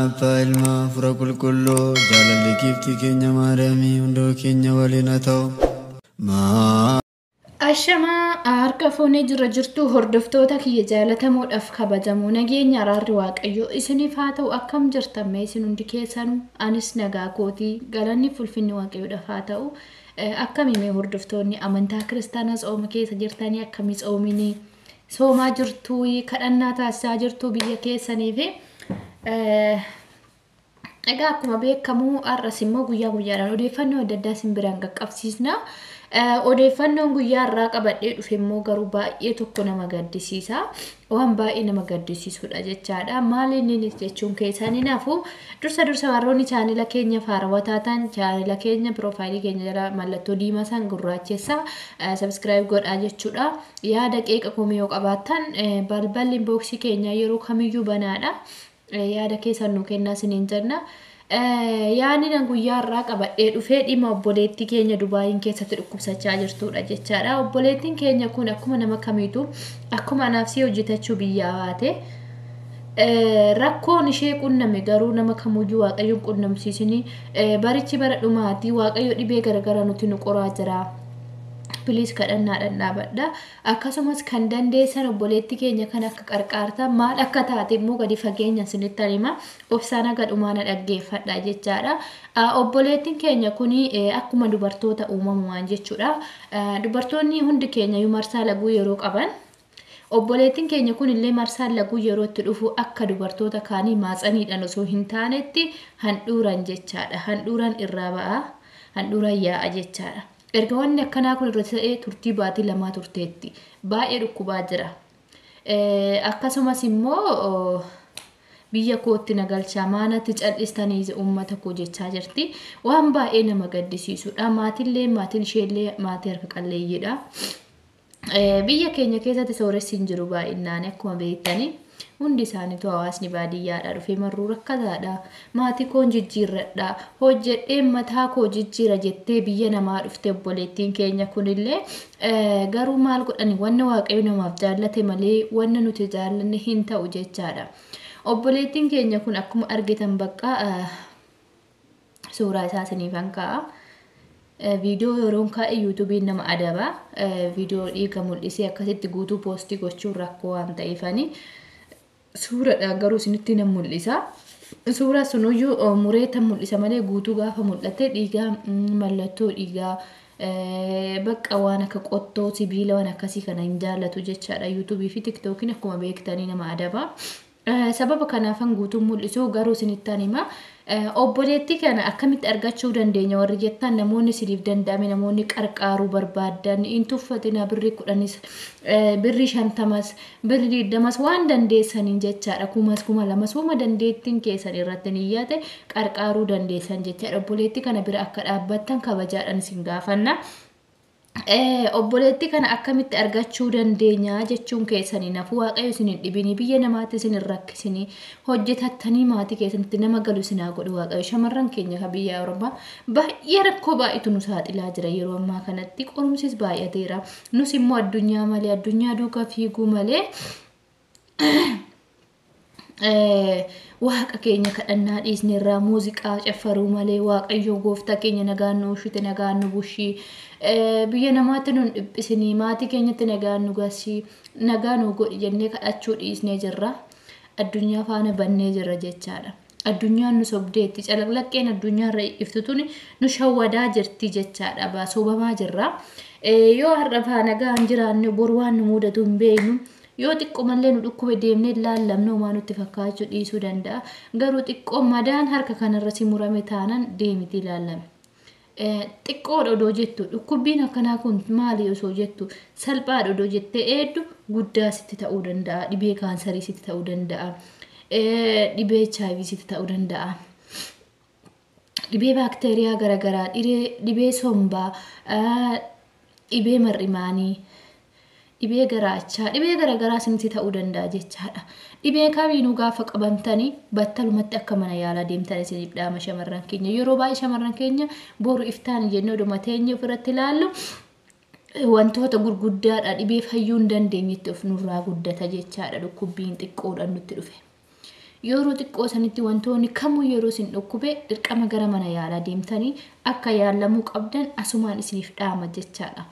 Abbaa, Ilma, Hafuura Qulqulluu, jaalalli giiftii keenya Maariyaamii hundoo keenya waliin haa ta'u. Ashamaa, harka fuunee jira jirtu hordoftoota kiyya jaalatamuudhaaf kabajamoo, nageenya araarri Waaqayyoo isiniif haa ta'u. Akkam jirtan mee isin hundi keessanuu? Anis nagaa kootii, galanni fulfinni Waaqayyoodhaaf haa ta'u. Akkamii mee hordoftoonni amantaa kiristaanaa tsooma keessa jirtanii? Akkamii tsoominii soomaa jirtuu, kadhannaa taasisaa jirtuu biyya keessanii fi? Egaa akkuma beekamu har'as immoo guyyaa guyyaadhaan odeeffannoo adda addaa isin biraan qaqqabsiisna. Odeeffannoon guyyaa har'aa qabadhee dhufe immoo garuu baay'ee tokko nama gaddisiisa. Waan baay'ee nama gaddisiisudha jechaadha. Maali inni jechuun keessan nafu dursa dursa warroonni chaanila keenya haarawaa taatan, chaanila keenya piroofaayilii keenya jala mallattoo diimaa san gurraachessa subscribe godhaa jechuudha. Yaada, qeeqa, komii yoo qabaattan balballi inboxii keenya yeroo kamiyyuu banaadha. Yaada keessan nu kennaa isiniin jenna. Yaadni nan guyyaa har'aa qabadhee dhufee dhimma obboleettii keenya Dubaayin keessatti dhukkubsachaa jirtudha jechaadha. Obboleettiin keenya kun akkuma nama kamiitu, akkuma anaaf si hojjetachuu biyyaa baate, rakkoon ishee qunname garuu nama kamuyyuu Waaqayyoon qunnamsiisini. Barichi bara dhumaatii, Waaqayyo dhibee garagaraa nuti nu qoraa jira. Please kadhannaadhaan dhaabadha. Akkasumas kan dandeessan obboleettii keenya kan akka qarqaartan, maal akka taate immoo gadi fageenya isinitti hima. Obsaan haga dhumaa na dhaggeeffadha jechaadha. Obboleettiin keenya kuni akkuma dubartoota uumamumaan jechuudha. Dubartoonni hundi keenya iyyuu marsaa laguu yeroo qaban, obboleettiin keenya kun illee marsaan laguu yeroo itti dhufu akka dubartoota kaanii maatsaniidhaan osoo hin taanetti handhuuran jechaadha. Handhuuran irraa ba'a, handhuuran yaa'a jechaadha. Erga wanni akkanaa kun irra ta'ee turtii baatii 2 turteetti. Baay'ee dhukkubaa jira. Akkasumas immoo biyya kootti na galchaa, maanatti cal'istanii uummata koo jechaa jirti. Waan baay'ee nama gaddisiisudha. Maatillee, maatiin isheellee maatii harka qalleeyyiidha. Biyya keenya keessatti sooressi hin jiru baay'inaan akkuma beektanii. Hundi isaaniitu hawaasni baadiyyaadha dhufee marruu rakkataadha. Maatii koon jijjiirradha, hojjedheen mataa koo jijjiira jettee biyya namaa dhufte obboleettiin keenya kunillee. Garuu maal godhani, wanna Waaqayyo namaaf jaallate malee wanna nuti jaallanne hin ta'u jechaadha. Obboleettiin keenya kun akkuma argitan bakka suuraa isaa isiniifan kaa'a. Viidiyoo yeroon kaa'e YouTubeiin nama adaba. Viidiyoo dhiiga mul'isee akkasitti guutuu post gochuun rakkoo waan ta'eefani. Suuraadhaan garuu isinitti nan mul'isa. Suuraa sunuyyuu mureeta mul'isa malee guutuu gaafa mul'ate dhiigaa, mallattoo dhiigaa, bakka waan akka qottoo sibiila waan akkasii kana hin jaallatu jechaadha. YouTubeii fi TikTokiin akkuma beektanii nama adaba. Sababa kanaafan guutuun mul'isu, garuu isinittan hima. Obboleettii kana akkamitti argachuu dandeenya warri jettan, namoonni isiniif danda'ame, namoonni qarqaaruu barbaaddan, hin tuffatina, birrii 10s, birrii 50s, birrii 20s, waan dandeessaniin jechaadha. 1000s, 2000s, uuma dandeettiin keessan irratti ni yaate qarqaaruu dandeessan jechaadha. Obboleettii kana bira akka dhaabbattan kabajaadhaan isin gaafanna. Obboleettii kana akkamitti argachuu dandeenya jechuun keessanii nafu, Waaqayyo isin hin dhibinii, biyya namaatti isin hin rakkisinii, hojjetattanii maatii keessanitti nama galu isin haa godhu Waaqayyo. Shamarran keenya kan biyya Oromoo baay'ee rakkoo baay'eetu nu saaxilaa jira yeroo ammaa kanatti, qorumsis baay'ateera. Nus immoo addunyaa malee, addunyaa duukaa fiiguu malee Waaqa keenya kadhannaa dhiisneerraa, muuziqaa caffaruu malee, Waaqayyo gooftaa keenya nagaan nu ushite, nagaan nu bushii, biyya namaatti nu hin dhiphisinii, maatii keenyatti nagaan nu gasii, nagaa nu godhi jennee kadhachuu dhiisnee jirra. Addunyaa faana bannee jirra jechaadha. Addunyaan nu sobdeetti, calaqlaqqeen addunyaarra iftu tuni nu shawwadaa jirti jechaadha. Sobamaa jirra. Yoo har'a faana gahaan jiraanne boru waan nu mudatu hin beeknu. Yoo xiqqoomallee nu dhukkube deemnee laallamne homaa nutti fakkaachuu dhiisuu danda'a. Garuu xiqqoo madaan harka kanarra si murame taanan deemiti ilaallame. Xiqqoodha odoo jettu, dhukkubbiin akkanaa kun maali osoo jettu, salphaadha odoo jettee eeddu, guddaa sitti ta'uu danda'a. Dhibee kaansarii sitti ta'uu danda'a. Dhibee HIV sitti ta'uu danda'a. Dhibee baakteeriyaa garaagaraa, dhibee sombaa, dhibee mar'imaanii, dhibee garaachaa, dhibee garaagaraa isinitti ta'uu danda'a jechaadha. Dhibee kamiinuu gaafa qabamtanii battalumatti akka mana yaalaa deemtan isiniif dhaama shamarran keenya. Yeroo baay'ee shamarran keenya boru iftaan jennee oduma teenye ofirratti ilaallu wantoota gurguddaadha, dhibee fayyuu hin dandeenyetti of nurraa guddata jechaadha, dhukkubbiin xiqqoodhaan nutti dhufe. Yeroo xiqqoo sanitti wantoonni kamuu yeroo isin dhukkube dirqama gara mana yaalaa deemtanii akka yaalamuu qabdan asumaan isiniif dhaama jechaadha.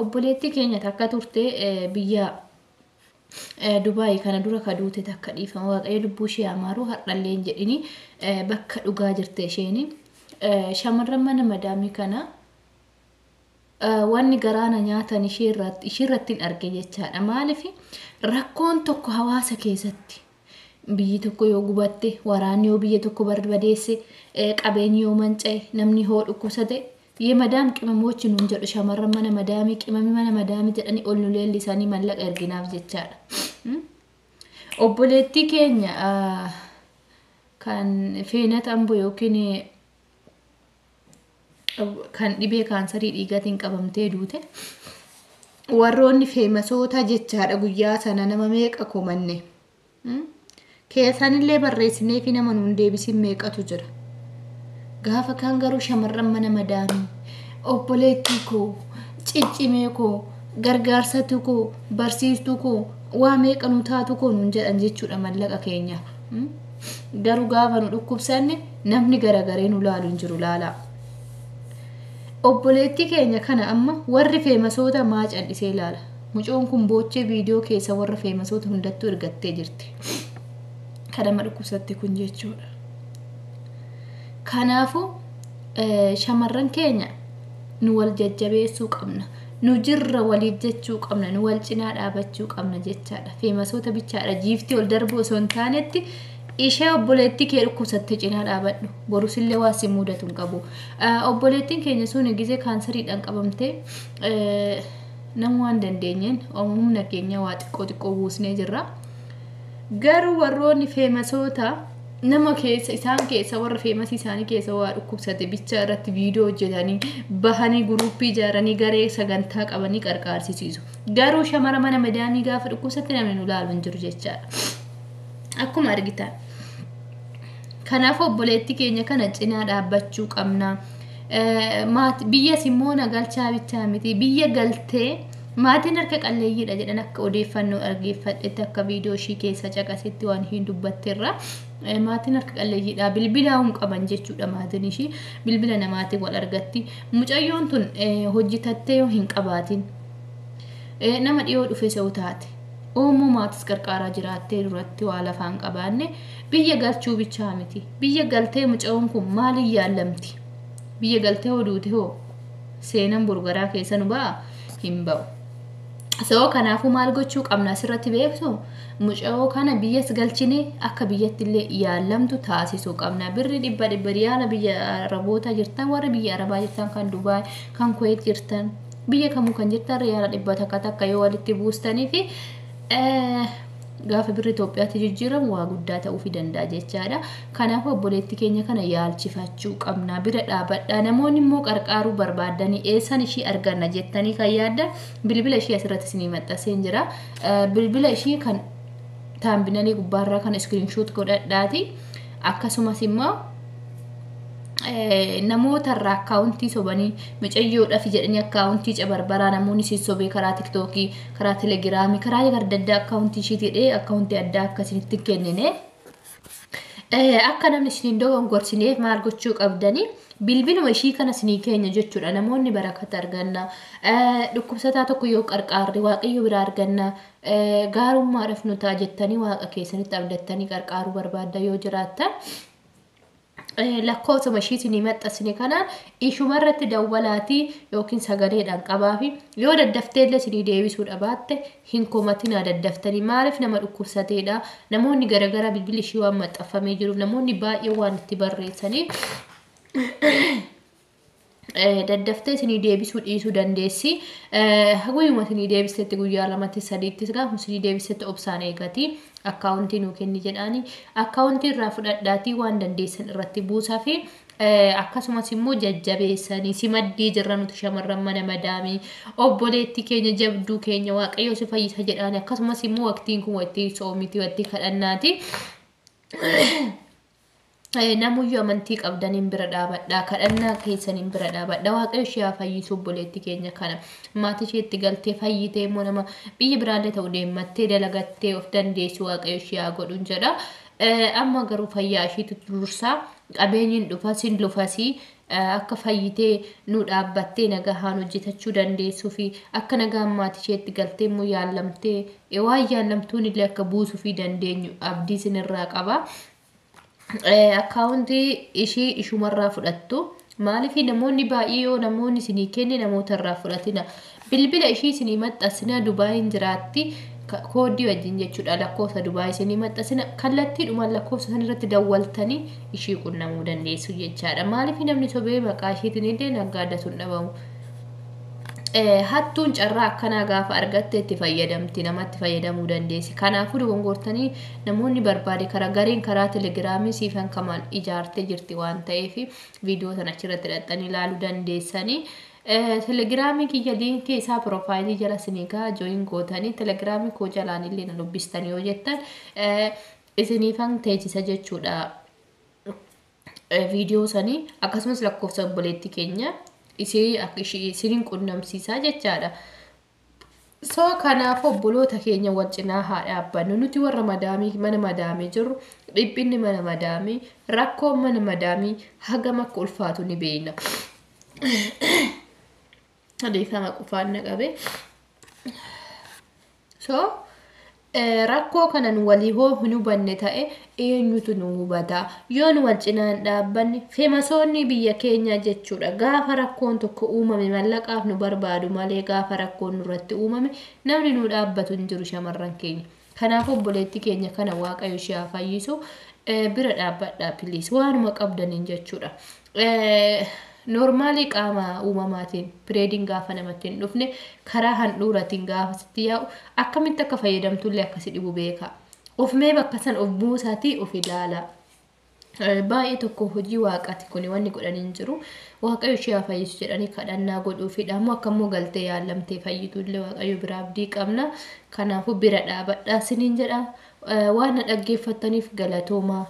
Obboleettii keenya takka turte biyya Dubaayii kana dura ka duute takka dhiifama Waaqayyo lubbuu ishee amaaru har'allee hin jedhini bakka dhugaa jirte isheeni. Shamarran mana madaamii kana wanni garaana nyaatan isheerratti hin arge jechaadha. Maaliif rakkoon tokko hawaasa keessatti biyyi tokko yoo gubatte, waraanni yoo biyya tokko barbadeesse, qabeenyi yoo manca'e, namni hoo dhukkubsate, የመዳም ቅመሞች nuun jedhu shamarran mana madaamii qimamii mana madaamii jedhanii ol nu leellisanii mallaqa erginaaf jechaadha. Obboleettii keenya kan Feenat Amboo yookiin kan dhibee kaansarii dhiigaatiin qabamtee duute warroonni feemasoota jechaadha guyyaa sana nama meeqa komanne. Keessanillee barreessinee fi nama nuun deebisin meeqatu jira. Gaafa kaan garuu shamarran mana madaamii obboleettii koo, ciccimee koo, gargaarsatu koo, barsiistuu koo, waa meeqa nu taatu koo nuun jedhan jechuudha mallaqa keenya. Garuu gaafa nu dhukkubsanne namni garagaree nu laalu hin jiru laalaa. Obboleettii keenya kana amma warri feemasoota maa callisee ilaala. Mucoon kun boochee viidiyoo keessa warra feemasoota hundattuu ergattee jirti. Kan nama dhukkubsatte kun jechuudha. Kanaafuu shamarran keenya nu wal jajjabeessuu qabna. Nu jirra waliif jechuu qabna. Nu wal cinaa dhaabachuu qabna jechaadha. Feemasoota bichaadha. Jiiftii ol darbuu osoo hin taanetti ishee obboleettii kee dhukkubsattee cinaa dhaabadhu. Borusillee waa si mudatu hin qabu. Obboleettiin keenya sun gizee kaansariidhaan qabamtee nama waan dandeenyeen humna keenya waa xiqqoo xiqqoo buusnee jirra. Garuu warroonni feemasoota nama keessa isaan keessa warra feemasii isaanii keessa waa dhukkubsate bicha irratti viidiyoo hojjetanii bahanii guruppii ijaaranii garee sagantaa qabanii qarqaarsisiisu. Garuu shamara mana madaamii gaafa dhukkubsatte namni nu laalu hin jiru jechaadha. Akkuma argitan. Kanaaf obboleettii keenya kana cinaa dhaabbachuu qabna. Biyyas immoo na galchaa bichaa miti. Biyya galtee maatiin harka qalleeyyiidha jedhan akka odeeffannoo argeeffadhetti akka viidiyoo ishii keessa caqasetti waan hin dubbatterra. Maatiin harka qalleeyyiidha. Bilbila hin qaban jechuudha maatiin ishii. Bilbila namaatiin wal argatti. Mucayyoon tun hojjetattee yoo hin qabaatin nama dhiyoo dhufe se'u taate. Uumuu maatis qarqaaraa jiraattee duratti waa lafaan qabaanne biyya galchuu bichaa miti. Biyya galtee mucayyoon kun maaliin yaallamti? Biyya galtee hoo duute hoo seenan burgaraa keessa nu ba'a hin ba'u. So kanaafuu maal gochuu qabna asirratti beektu mucayyoo kana biyyas galchine akka biyyatti illee yaallamtu taasisuu qabna. Birri dhibba dhibba riyaala biyya Araboota jirtan warri biyya Arabaa jirtan kan Dubaay kan Kuwait jirtan biyya kamuu kan jirtan riyaala dhibba takka takka yoo walitti buustanii fi gaafa birri Itoophiyaatti jijjiiramu waa guddaa ta'uufii danda'a jechaadha. Kanaaf obboleettii keenya kana yaalchifachuu qabna. Bira dhaabadha. Namoonni immoo qarqaaruu barbaadanii eessan ishii arganna jettanii kan yaaddan bilbila ishii asirratti isinii maxxanseen jira. Bilbila ishii kan taambinalii gubbaarraa kan iskiriinshoot godhadhaati. Akkasumas immoo namoota irraa akkaawuntii sobanii mucayyoodhaaf jedhanii akkaawuntii cabarbaraa namoonni si sobee karaa tiktookii, karaa telegiraamii, karaa adda addaa akkaawuntii ishii jedhee akkaawuntii addaa akkasinitti kennine. Akka namni isin dogongorsineef maal gochuu qabdanii bilbiluma ishii kana isinii keenya jechuudha. Namoonni barakata arganna. Dhukkubsataa tokko yoo qarqaarre waaqayyo biraa arganna. Gaarummaadhaaf nu ta'a jettanii waaqa keessanitti abdattanii qarqaaruu barbaadda yoo jiraattan. Lakkoofsuma ishii isinii maxxansine kanaan ishumarratti dawwalaatii yookiin sagaleedhaan qabaafi yoo daddaftee illee isinii deebisuu dhabaatte hin komatinaa daddaftanii maaliif nama dhukkubsateedha. Namoonni garagaraa bilbilli ishii waan maxxanfamee jiruuf namoonni baay'ee waan itti barreessaniif daddaftee isinii deebisuu dhiisuu dandeessi. Guyyuma isinii deebisetti guyyaa lamatti sadiittis gaafa isinii deebisetti obsaan eegati. Akkaawuntii nuu kenni jedhaani. Akkaawuntii irraa fudhadhaatii waan dandeessan irratti buusaa fi akkasumas immoo jajjabeessanii si maddii jirra nuti shamarran mana madaamii obboleettii keenya jabduu keenya waaqayyo si fayyisa jedhaani. Akkasumas immoo waqtiin kun waqtii soomitii waqtii kadhannaati. Namuyyuu amantii qabdaniin bira dhaabadha. Kadhannaa keessaniin bira dhaabadha. Waaqayyo ishee haa fayyisu obboleettii keenya kana. Maatii isheetti galtee fayyitee immoo nama biyya biraallee ta'u deemmattee dalagattee of dandeessu waaqayyo ishee haa godhuun jedha. Amma garuu fayyaa ishiitu dursaa, qabeenyiin dhufas lufasii akka fayyitee nu dhaabbattee nagahaan hojjetachuu dandeessuu fi akka nagaan maatii isheetti galtee immoo yaallamtee waan yaallamtuun illee akka buusuu fi dandeenyu abdii isinirraa qaba. Akkaawuntii ishii ishumarraa fudhattu. Maaliif namoonni baay'ee yoo namoonni isinii kenne namoota irraa fudhatina. Bilbila ishii isinii maxxansina, Dubaayin jiraatti, kooddii wajjin jechuudha, lakkoofsa Dubaay isinii maxxansina, kallattiidhumaan lakkoofsa san irratti dawwaltanii ishii qunnamuu dandeessu jechaadha. Maaliif namni sobee maqaa ishiitiin illee naggaadatu hin dhabamu. Hattuun carraa akkanaa gaafa argatte itti fayyadamti, namatti fayyadamuu dandeessi. Kanaafuu dogongortanii namoonni barbaade karaa gareen karaa telegiraamii Siifan Kamaal ijaartee jirti waan ta'eef viidiyoo sana achirratti hidhattanii ilaaluu dandeessanii. Telegiraamii kiyya liinkii isaa piroofaayilii jala isinii gaa, join gootanii telegiraamii koo jalaan illee na dubbistanii yoo jettan isiniifan teechisa jechuudha. Viidiyoo sanii akkasumas lakkoofsa obboleettii keenya isiniin qunnamsiisaa jechaadha. So kanaaf obboloota keenya wal cinaa haa dhaabbannu. Nuti warra madaamii mana madaamii jirru, dhiphinni mana madaamii, rakkoon mana madaamii hagam akka ulfaatu ni beekna. Adeefama, qufaan na qabe. So rakkoo kana nu walii hoo hin hubanne ta'e eenyutu nu hubata? Yoo nu wal cinaa hin dhaabbanne, feemasoonni biyya keenya jechuudha. Gaafa rakkoon tokko uumame mallaqaaf nu barbaadu malee gaafa rakkoon nurratti uumame namni nu dhaabbatu hin jiru, shamarran keenya. Kanaaf obboleetti keenya kana Waaqayyo ishee haa fayyisu, bira dhaabbadhaa please, waanuma qabdaniin jechuudha. Normaalii qaama uumamaatiin pireediin gaafa namatti hin dhufne, karaa handhuuratiin gaafa sitti yaa'u akkamitti akka fayyadamtullee akkasi dhibu beeka. Of mee bakka san of buusaatii of ilaala. Baay'ee tokko hojii waaqaati kuni, wanni godhan hin jiru. Waaqayyo ishee haa fayyisu jedhanii kadhannaa godhuufidha. Ammoo akka immoo galtee yaallamtee fayyitullee Waaqayyo biraa abdii qabna. Kanaafuu bira dhaabadhaa siniin jedha. Waan na dhaggeeffattaniif galatoomaa.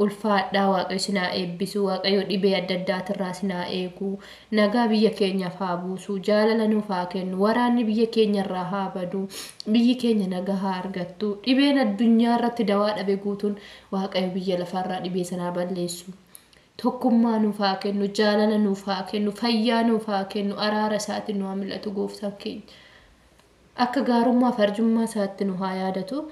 Ulfaadhaa, Waaqayyo sinaa eebbisu, Waaqayyo dhibee adda addaatirraa sinaa eegu, nagaa biyya keenyaaf haa buusu, jaalala nuuf haa kennu, waraanni biyya keenyarraa haa badu, biyyi keenya nagaa haa argattu, dhibeen addunyaa irratti dawaa dhabe guutuun Waaqayyo biyya lafaarraa dhibee sanaa balleessu. Tokkummaa nuuf haa kennu, jaalala nuuf haa kennu, fayyaa nuuf haa kennu, araara isaatiin nu haa mil'atu gooftaan keenya. Akka gaarummaa fi arjummaa isaatti nu haa yaadatu.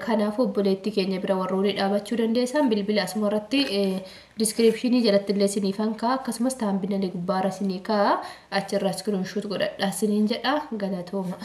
Kanaaf obboleettii keenya bira warroonni dhaabachuu dandeessan bilbila asuma irratti description jalatti illee isiniifan kaa'a, akkasumas thumbnail gubbaarra isinii kaa'a, achirraa screenshot godhadhaa isiniin jedha. Galatooma.